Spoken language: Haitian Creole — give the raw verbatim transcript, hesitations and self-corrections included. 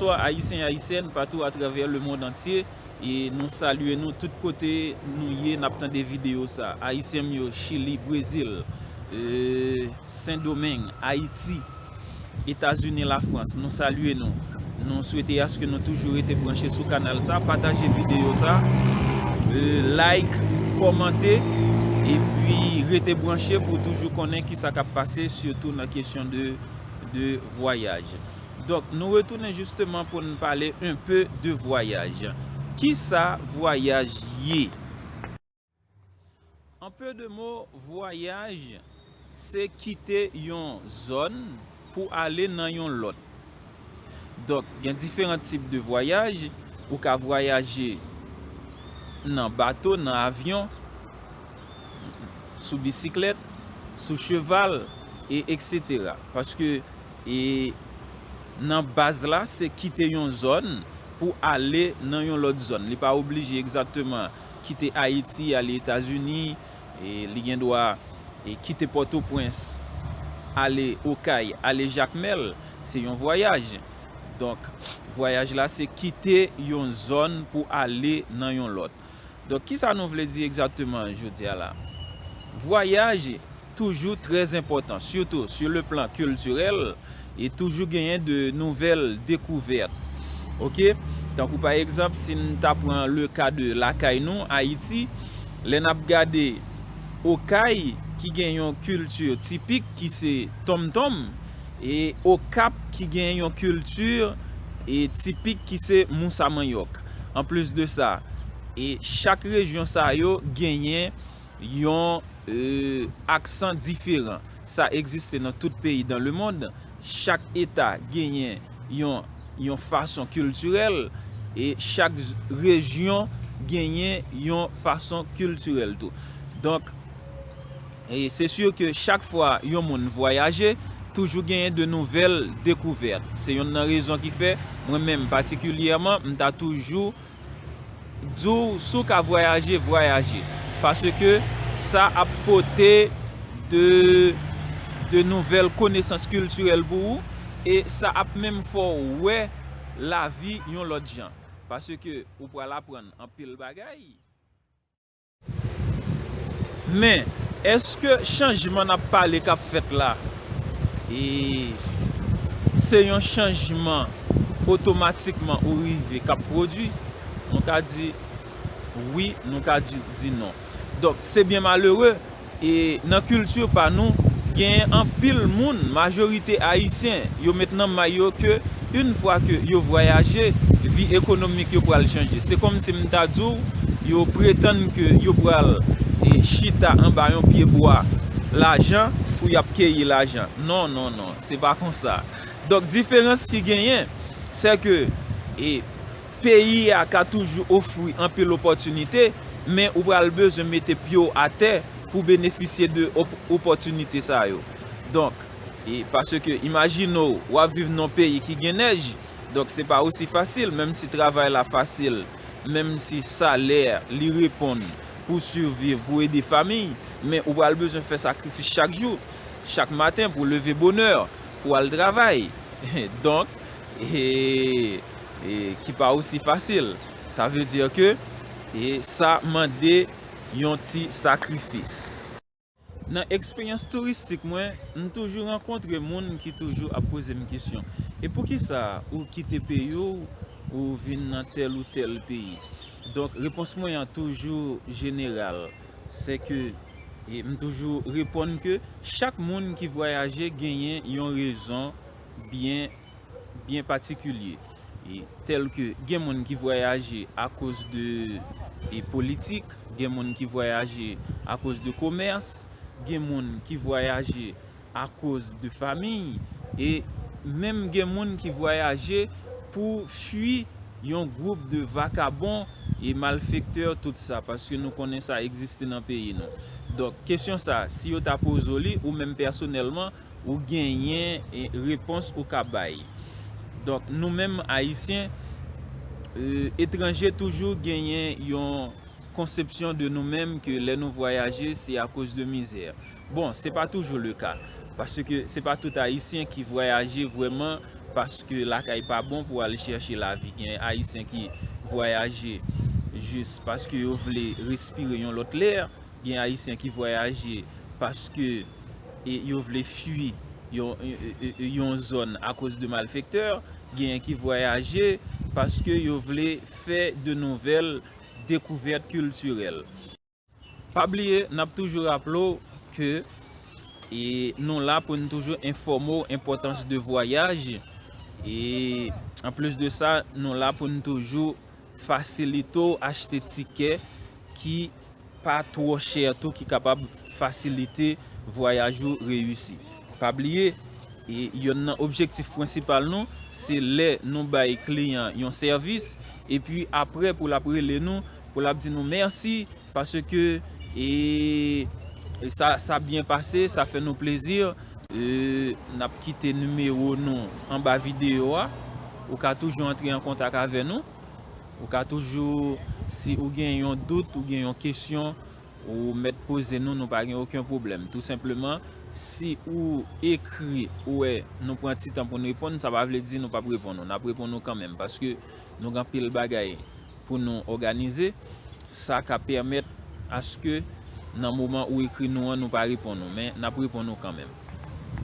Bonswa Ayisyen, Ayisyèn, patou atravè lemonn antye. E nou salye nou tout kote nou ye, n ap tande videyo sa. Ayisyen m yo, Chili, Brezil, e, Sendomeng, Ayiti, Etazini, Lafrans, nou salye nou. Nou swete aske nou toujou rete branche sou kanal sa, pataje videyo sa, e, like, kòmante, epi rete branche pou toujou konnen kisa k ap pase, sitou nan kesyon de, de vwayaj. Donk, nou retounen jisteman pou n pale un peu de vwayaj. Kisa vwayaj ye? En peu de mots, vwayaj se kite yon zòn pou ale nan yon lòt. Donk, gen diferan tip de vwayaj. Ou ka vwayaje nan bato, nan avyon, sou bisiklèt, sou cheval, e etsetera. Paske, e, nan baz la, se kite yon zòn pou ale nan yon lòt zòn. Li pa oblije egzakteman kite Ayiti, ale Etazini, e li gen dwa, e, kite Pòtoprens, ale Okay, ale Jakmèl, se yon vwayaj. Donk, vwayaj la, se kite yon zòn pou ale nan yon lòt. Donk, kisa nou vle di egzakteman jodi a la? Vwayaj toujou trè enpòtan, sitou sur le plan culturel, e toujou genyen de nouvèl dekouvèt. Oke? Tankou pa egzanp, si n ta pran le ka de lakay nou, Ayiti, lè n ap gade Okay, ki gen yon kilti tipik ki se tonmtonm, e Okap, ki gen yon kilti, e, tipik ki se mousa manyòk. Anplis de sa, e chak rejyon sa yo genyen yon, e, aksan diferan. Sa egziste nan tout peyi dans le monde. Chak eta genyen yon, yon fason kiltirèl, e chak z-, rejyon genyen yon fason kiltirèl tou. Donk, e se si ke chak fwa yon moun vwayaje, toujou genyen de nouvèl dekouvèt. Se yonn nan rezon ki fè, mwen menm patikilyèman, m ta toujou di w, si w ka vwayaje, vwayaje. Paske sa ap pote de, de nouvèl konesans kiltirèl pou ou, e sa ap menm fè w wè lavi yon lòt jan. Paske ou pral aprann anpil bagay. Men, èske chanjman n ap pale k ap fèt la, e se yon chanjman otomatikman ou rive k ap pwodui? Nou ka di wi, nou ka di, di non. Donk, se byen malere, e nan kilti pa nou, genyen anpil moun, majorite ayisyen, yo met nan may yo ke, yon fwa ke yo vwayaje, vi ekonomik yo pral chanje. Se kòmsi m ta di w, yo pretann ke yo pral, e, chita anba yon pye bwa lajan pou y ap keyi lajan. Non, non, non, se pa konsa. Donk, diferans ki genyen, se ke, e, peyi a ka toujou ofri anpil opòtinite, men ou pral bezwen mete pye w atè pou benefisye de op-, opòtinite sa yo. Donk, e, paske imajine w, w ap viv nan yon peyi ki gen nèj, donk se pa osi fasil, menm si travay la fasil, menm si salè li reponn pou siviv, pou ede fanmi, men ou pral bezwen fè sakrifis chak jou, chak maten pou leve bonè, pou al travay. Donk, e, e, ki pa osi fasil. Sa vle di ke, e, sa mande yon ti sakrifis. Nan eksperyans touristik mwen, m toujou rankontre moun ki toujou ap poze m kesyon, e poukisa ou kite peyi w, ou vin nan tèl ou tèl peyi? Donk, repons mwen an toujou jeneral. Se ke, e, m toujou reponn ke chak moun ki vwayaje genyen yon rezon byen, byen patikilye. E, tèl ke gen moun ki vwayaje akoz de, e, politik, gen moun ki vwayaje akoz de komès, gen moun ki vwayaje akoz de fanmi, e menm gen moun ki vwayaje pou fui yon gwoup de vakabon e malfektè, tout sa, paske nou konnen sa egziste nan peyi nou. Donk, kesyon sa, si yo ta poze w li, ou menm pèsonèlman, ou genyen, e, repons ou ka bay. Donk, nou menm Ayisyen, e, etranje toujou genyen yon konsepsyon de nou menm ke lè nou vwayaje, se akoz de mizè. Bon, se pa toujou le ka, paske se pa tout Ayisyen ki vwayaje vrèman paske lakay pa bon pou al chèche lavi. Gen Ayisyen ki vwayaje jis paske yo vle respire yon lòt lè. Gen Ayisyen ki vwayaje paske e, yo vle fui yon, e, e, e, yon zòn akoz de malfektè. Genyen ki vwayaje paske yo vle fè de nouvèl dekouvèt kiltirèl. Pa bliye, n ap toujou raple w ke e, nou la pou n toujou enfòme w enpòtans de vwayaj. E anplis de sa, nou la pou n toujou fasilite w achte tikè ki pa twò chè tou, ki kapab fasilite vwayaj ou reyisi. Pa bliye, e, yonn nan objektif prensipal nou, se lè nou bay kliyan yon sèvis, epi apre pou l ap rele nou, pou l ap di nou mèsi, paske e, sa, sa byen pase, sa fè nou plezi. E, n ap kite nimewo nou anba videyo a. Ou ka toujou antre an kontak avè nou. Ou ka toujou, si ou gen yon dout, ou gen yon kesyon, ou mèt poze nou, nou pa gen okenn pwoblèm. Tou senpleman, si ou ekri, ou wè, nou pran ti tan pou n reponn, sa pa vle di nou p ap reponn ou. N ap reponn ou kanmenm, paske nou gen anpil bagay pou nou òganize. Sa ka pèmèt aske nan moman ou ekri nou an, nou pa reponn ou, men n ap reponn ou kanmenm.